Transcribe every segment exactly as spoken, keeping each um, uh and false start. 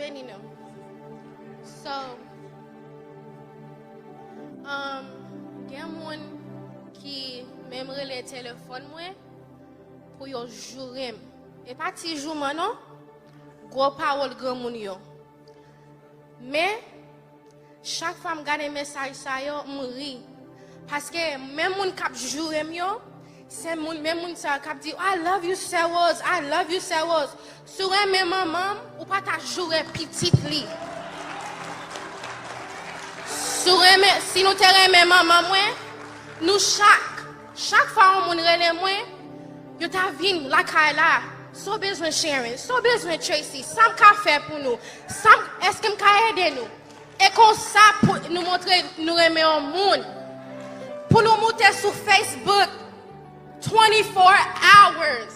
Beni nou. So, um, gen moun ki menm rele telefòn mwen pou yo joure m. E pa ti jouman non, gwo pawòl granmoun yo. Men, chak fwa m gade mesaj sa yo, m ri. Paske menm moun k ap joure m yo, se moun, menm moun sa yo k ap di, "I love you, Sè Rose, I love you, Sè Rose." Si w renmen manman m, ou pa ta joure pitit li. Si w renmen, si nou te renmen manman mwen, nou chak, chak fwa yon moun rele mwen, yo ta vin lakay la. Sa w bezwen Sharon, sa w bezwen Tracy, sa m ka fè pou nou, sa m, èske m ka ede nou? E konsa pou nou montre nou renmen yon moun. Pou nou moute sou Facebook twenty-four hours.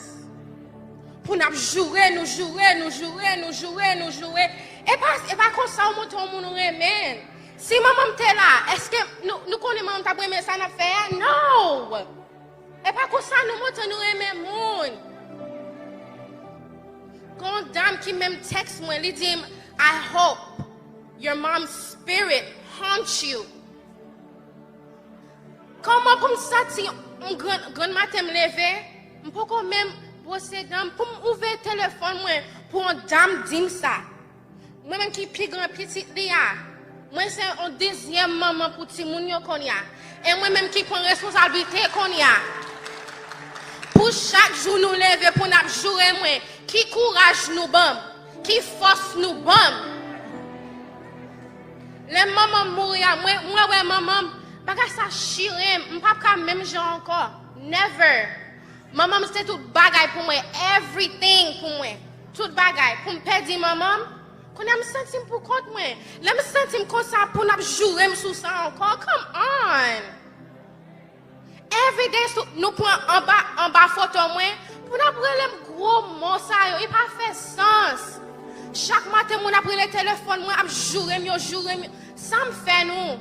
Pou n ap joure, nou joure, nou joure, nou joure, nou joure. E pa, e pa konsa w montre yon moun ou renmen. Si manman m te la, èske nou, nou konnen manman m t ap renmen sa n ap fè a? No! E pa konsa nou montre nou renmen moun. Gon dam ki menm tèks mwen, li di m, "I hope your mom's spirit haunts you." Kòman pou m santi m grann, grann maten m leve, m poko menm bwose dan m, pou m ouvè telefòn mwen, pou yon dam di m sa. Mwen menm ki pi gran pitit li a, mwen se yon dezyèm manman pou timoun yo kounye a. E mwen menm ki pran responsablite kounye a. Pou chak jou nou leve pou n ap joure mwen, ki kouraj nou ban m, ki fòs nou ban m. Lè manman m mouri a, mwen, mwen wè manman m, bagay sa chire m, m p ap ka menm jan ankò. Never. Manman m se tout bagay pou mwen, everything pou mwen. Tout bagay. Pou m pèdi manman m, kounye a m santi m pou kont mwen. Lè m santi m konsa pou n ap joure m sou sa ankò, come on! Everyday sou, nou pran anba, anba foto mwen, pou n ap rele m gwo mo sa yo, e pa fè sans. Chak maten moun ap rele telefòn mwen, ap joure m, yo joure m, yo. Sa m fè nou?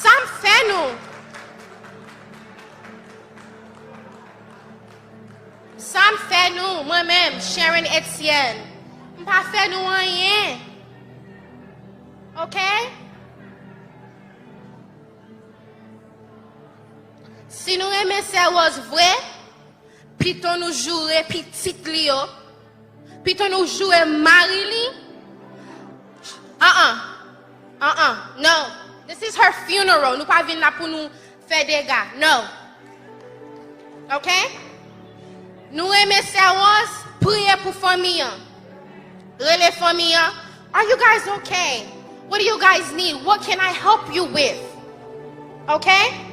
Sa m fè nou? Sa m fè nou, mwen menm, Sharon Etienne? M pa fè nou anyen. Ok? Si nou renmen Sè Rose vre, pito nou joure pitit li yo, pito nou joure mari li. An an. An an. No. This is her funeral. Nou pa vin la pou nou fè dega. No. Ok? Nou renmen Sè Rose, priye pou fanmi an. Rele fanmi an. Are you guys okay? What do you guys need? What can I help you with? Okay?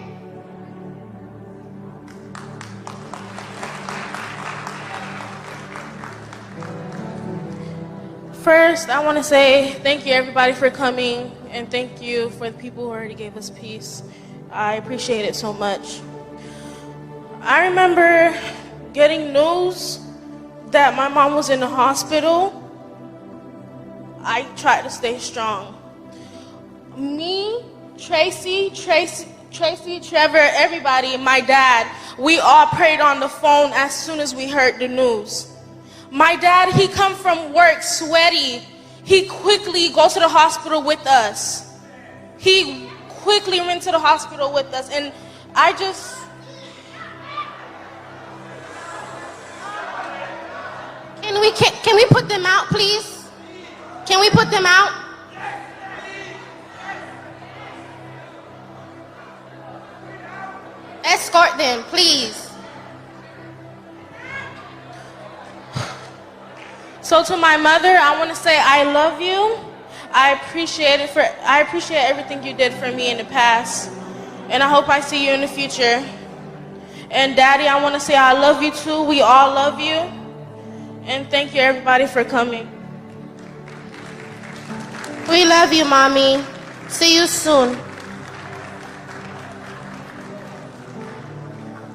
First, I want to say thank you, everybody, for coming, and thank you for the people who already gave us peace. I appreciate it so much. I remember getting news that my mom was in the hospital. I tried to stay strong. Me, Tracy, Tracy, Tracy, Trevor, everybody, my dad, we all prayed on the phone as soon as we heard the news. My dad, he come from work sweaty. He quickly go to the hospital with us. He quickly went to the hospital with us, and I just Can we, can, can we put them out, please? Can we put them out? Escort them, please. So to my mother, I want to say I love you. I appreciate it for I appreciate everything you did for me in the past, and I hope I see you in the future. And Daddy, I want to say I love you too. We all love you, and thank you everybody for coming. We love you, Mommy. See you soon.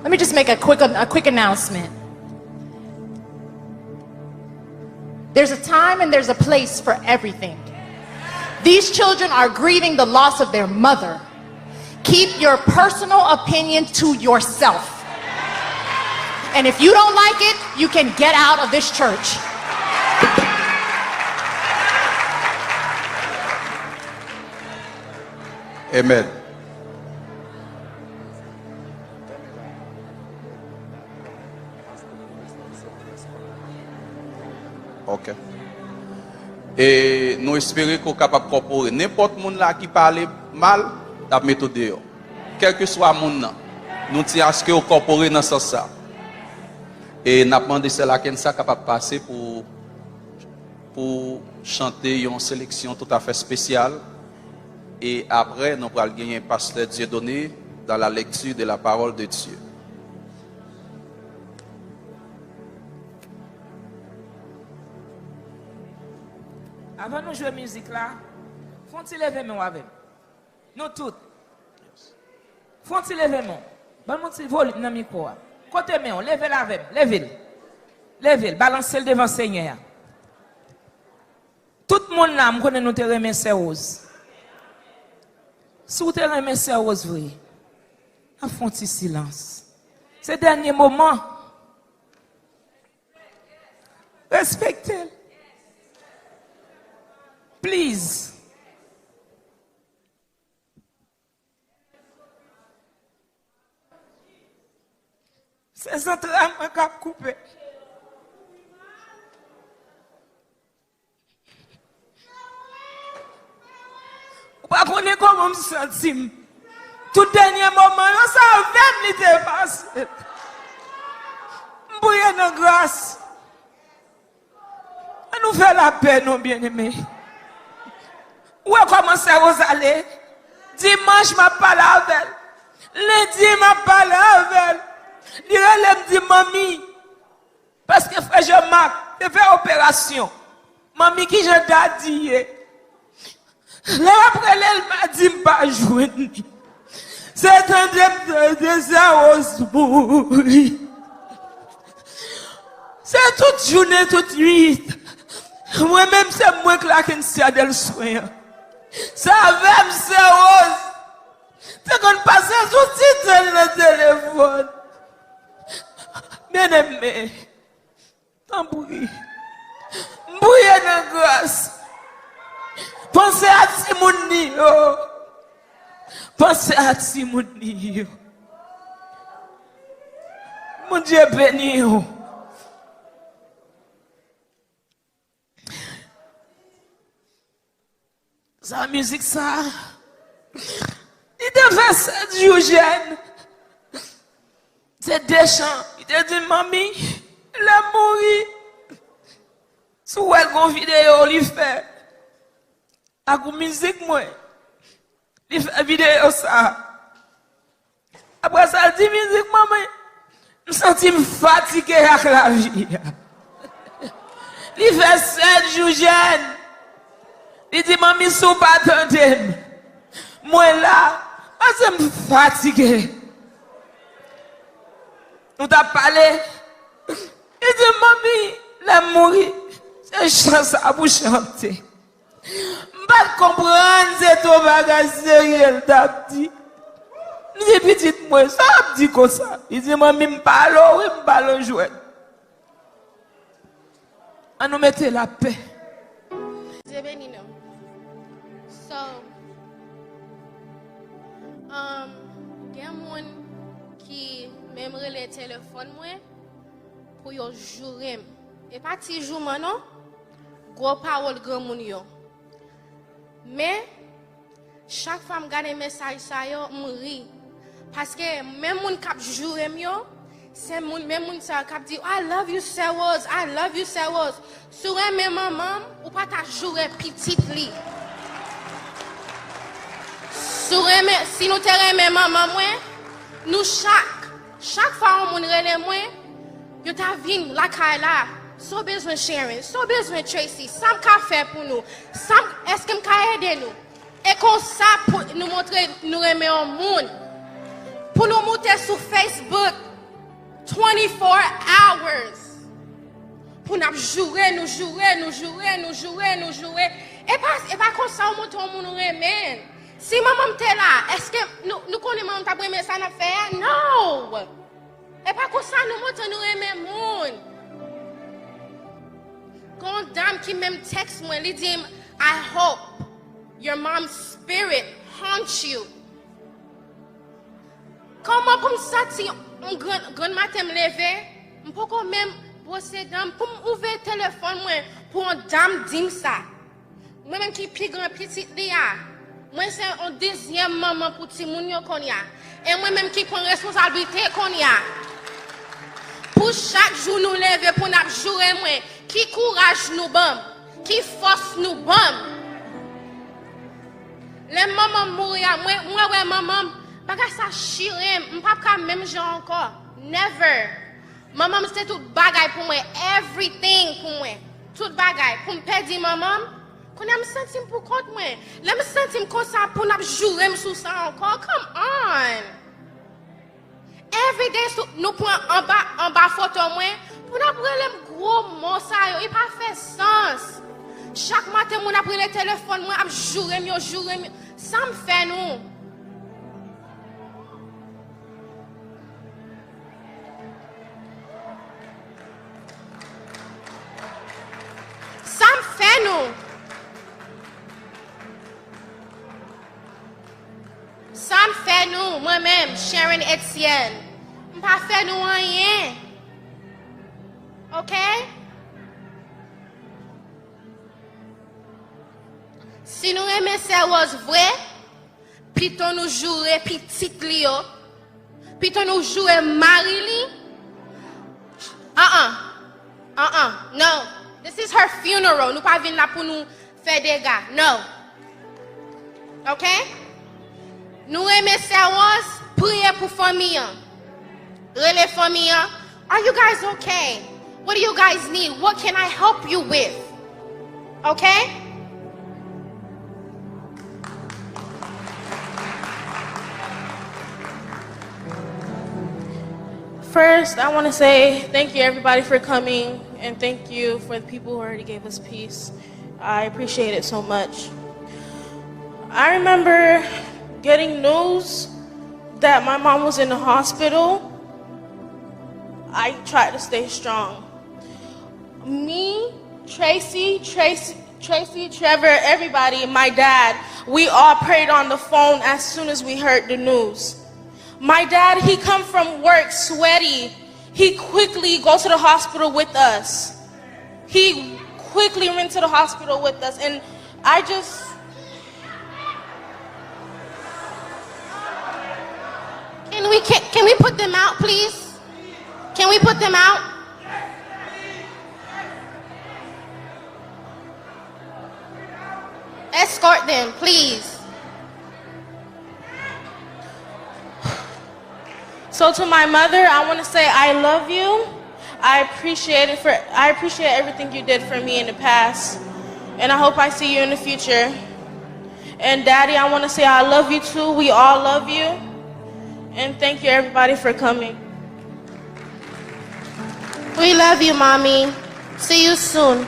Let me just make a quick a quick announcement. There's a time and there's a place for everything. These children are grieving the loss of their mother. Keep your personal opinion to yourself. And if you don't like it, you can get out of this church. Amen. Ok. E nou espere ke w kapab kòpore. Nenpòt moun la ki pale mal, n ap mete w deyò. Kèlkeswa moun nan, nou tyen aske w kòpore nan sans sa. E n ap mande sè Lakensa kapab pase pou, pou chante yon seleksyon toutafè espesyal. E apre, nou pral genyen pastè Dieudonné dans la lecture de la parole de Dieu. Avan nou jwe mizik la, fè yon ti leve men w avè m. Nou tout. Fè yon ti leve men w. Ban m yon ti volim nan mikwo a. Kote men w? Leve l avè m. Leve l. Leve l. Balanse l devan Senyè a. Tout moun la, m konnen nou te renmen Sè Rose. Si w te renmen Sè Rose vre, n ap fè yon ti silans. Se dènye moman. Respekte l. Please. Se zantray mwen k ap koupe. Ou pa konnen kòman m santi m. Tout dènye moman yo, se avè m li te pase. M priye nan gras. Ann nou fè lapè non, byeneme. Ou wè kòman Sè Rose ale? Dimanch m ap pale avè l. Lendi m ap pale avè l. Li rele m di, "Manmi," paske frè Jean Marc te fè operasyon. "Manmi, kijan dadi ye?" Lè m ap rele l madi, m pa jwenn li. Se tande m tande Sè Rose mouri. Se tout jounen, tout nwit. Mwen menm, se mwen k Lakensia Delswen an. Se avè m Sè Rose te konn pase sou ti tan nan telefòn. Byeneme, tanpri, m priye nan gras. Panse a timoun li yo. Panse a timoun li yo. Bondye beni w. Sa mizik sa, li te fè sèt jou jèn. Se de chan. Li te di, "Manmi, lè m mouri, si w wè l gon videyo li fè ak yon mizik mwen." Li fè videyo sa. Apre sa, l di, "Mizik manmi, m santi m fatige ak lavi a." Li fè sèt jou jèn. Li di, "Manmi, si w pa tande m, mwen la, paske m fatige." Nou t ap pale. Li di, "Manmi, lè m mouri, se chan sa pou chante." M pa t konprann se t yon bagay serye l t ap di. M di, "Pitit mwen, sa w ap di konsa?" Li di, "Manmi, m pa lo wi, m pa lo jwèt." Ann nou mete lapè. Bondye beni nou. So, um, gen moun ki menm rele telefòn mwen pou yo joure m. E pa ti jouman non, gwo pawòl granmoun yo. Men, chak fwa m gade mesaj sa yo, m ri. Paske menm moun k ap joure m yo, se moun, menm moun sa yo k ap di, "I love you, Sè Rose, I love you, Sè Rose." Si w renmen manman m, ou pa ta joure pitit li. Si w renmen, si nou te renmen manman mwen, nou chak, chak fwa yon moun rele mwen, yo ta vin lakay la. "Sa w bezwen, Sharon? Sa w bezwen, Tracy? Sa m ka fè pou nou? Sa m, èske m ka ede nou?" E konsa pou nou montre nou renmen yon moun. Pou nou moute sou Facebook twenty-four hours. Pou n ap joure, nou joure, nou joure, nou joure, nou joure. E pa, e pa konsa w montre yon moun ou renmen. Si manman m te la, èske nou, nou konnen manman m t ap renmen sa n ap fè a? No! E pa konsa nou montre nou renmen moun. Gen yon dam ki menm tèks mwen, li di m, "I hope your mom's spirit haunts you." Kòman pou m santi yon grann, grann maten m leve, m poko menm bwose dan m, pou m ouvè telefòn mwen, pou yon dam di m sa. Mwen menm ki pi gran pitit li a, mwen se yon dezyèm manman pou timoun yo kounye a. E mwen menm ki pran responsablite kounye a. Pou chak jou nou leve pou n ap joure mwen, ki kouraj nou ban m, ki fòs nou ban m. Lè manman m mouri a, mwen, mwen wè manman m, bagay sa chire m, m p ap ka menm jan ankò. Never. Manman m se tout bagay pou mwen, everything pou mwen. Tout bagay. Pou m pèdi manman m, kounye a m santi m pou kont mwen. Lè m santi m konsa pou n ap joure m sou sa ankò, come on! Everyday sou, nou pran anba, anba foto mwen, pou n ap rele m gwo mo sa yo, e pa fè sans. Chak maten moun ap rele telefòn mwen, ap joure m, yo joure m, yo. Sa m fè nou? Sa m fè nou? Sa m fè nou, mwen menm, Sharon Etienne? M pa fè nou anyen. Ok? Si nou renmen Sè Rose vre, pito nou joure pitit li yo, pito nou joure mari li. An an. An an. No. This is her funeral. Nou pa vin la pou nou fè dega. No. Ok? Nou renmen Sè Rose, priye pou fanmi an. Rele fanmi an. Are you guys okay? What do you guys need? What can I help you with? Okay? First, I want to say thank you, everybody, for coming, and thank you for the people who already gave us peace. I appreciate it so much. I remember getting news that my mom was in the hospital. I tried to stay strong. Me, Tracy, Tracy, Tracy, Trevor, everybody, my dad, we all prayed on the phone as soon as we heard the news. My dad, he come from work sweaty. He quickly go to the hospital with us. He quickly went to the hospital with us, and I just Can we, can, can we put them out, please? Can we put them out? Escort them, please. So to my mother, I want to say I love you. I appreciate it for I appreciate everything you did for me in the past, and I hope I see you in the future. And Daddy, I want to say I love you too. We all love you. And thank you everybody for coming. We love you, Mommy. See you soon.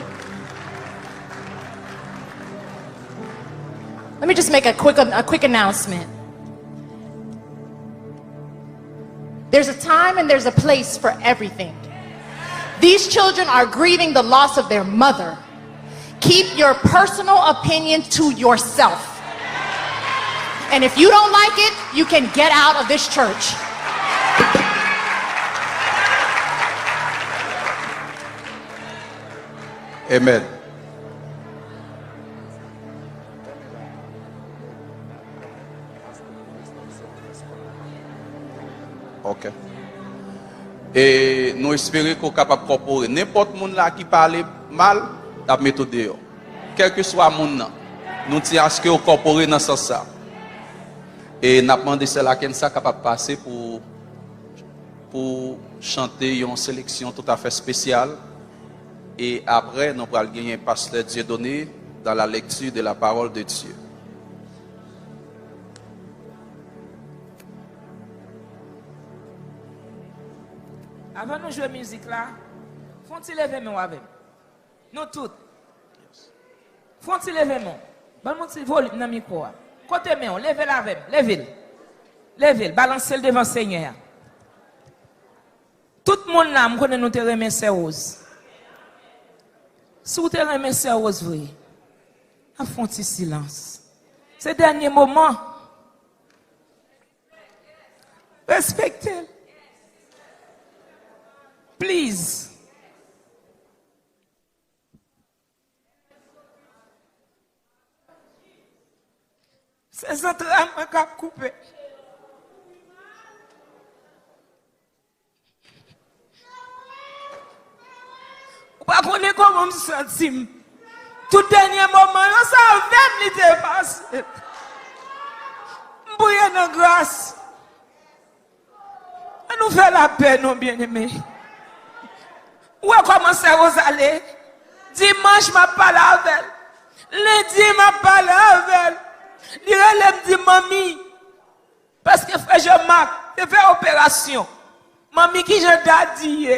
Let me just make a quick, a quick announcement. There's a time and there's a place for everything. These children are grieving the loss of their mother. Keep your personal opinion to yourself. And if you don't like it, you can get out of this church. Amen. Ok. E nou espere ke w kapab kòpore. Nenpòt moun la ki pale mal, n ap mete w deyò. Kèlkeswa moun nan, nou di aske w kòpore nan sans sa. E n ap mande sè Lakensa kapab pase pou, pou chante yon seleksyon toutafè espesyal. E apre, nou pral genyen pastè Dieudonné dans la lecture de la parole de Dieu. Avan nou jwe mizik la, fè yon ti leve men w avè m. Nou tout. Fè yon ti leve men w. Ban m yon ti volim nan mikwo a. Kote men w? Leve l avè m. Leve l. Leve l. Balanse l devan Senyè a. Tout moun la, m konnen nou te renmen Sè Rose. Si w te renmen Sè Rose vre, n ap fè yon ti silans. Se dènye moman. Respekte l. Please. Se zantray mwen k ap koupe. Ou pa konnen kòman m santi m. Tout dènye moman yo, se avè m li te pase. M priye nan gras. Ann nou fè lapè non, byeneme. Ou wè kòman Sè Rose ale? Dimanch, m ap pale avè l. Lendi, m ap pale avè l. Li rele m, di, "Manmi," paske frè Jean Marc te fè operasyon. "Manmi, kijan dadi ye?"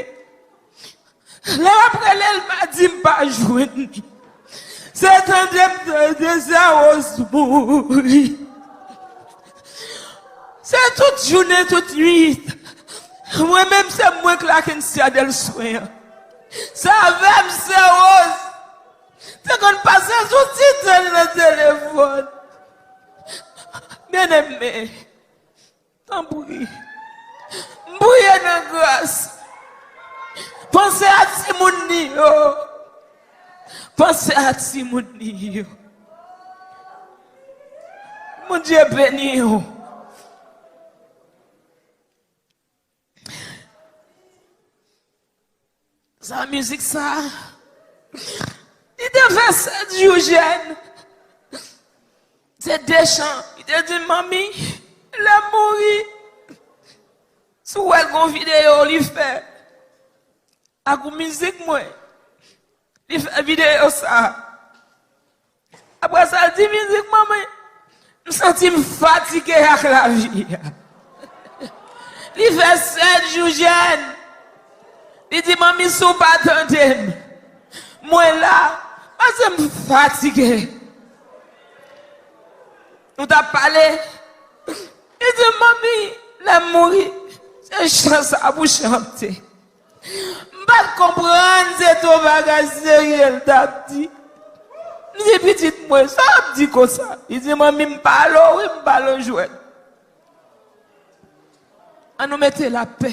Lè m ap rele l madi, m pa jwenn li. Se tande m tande Sè Rose mouri. Se tout jounen, tout nwit. Mwen menm, se mwen k lage n sèdèl swen an. Se avè m, Sè Rose te konn pase sou ti tan nan telefòn. Byeneme, tanpri, m priye nan gras. Panse a timoun li yo. Panse a timoun li yo. Bondye beni w. Sa mizik sa, li te fè sèt jou jèn. Se Deschamps, li te di, "Manmi, lè m mouri, si w wè gon videyo li fè ak yon mizik mwen, li fè videyo sa." Apre sa, l di, "Mizik manmi, m santi m fatige ak lavi a." Li fè sèt jou jèn. Li di, "Manmi, si w pa tande m, mwen la, paske m fatige." Nou t ap pale. Li di, "Manmi, lè m mouri, se chan sa pou chante." M pa t konprann se t on bagay serye l t ap di. M di, "Pitit mwen, sa w ap di konsa?" Li di, "Manmi, m pale w wi, m pale w jwèt." Ann nou mete lapè.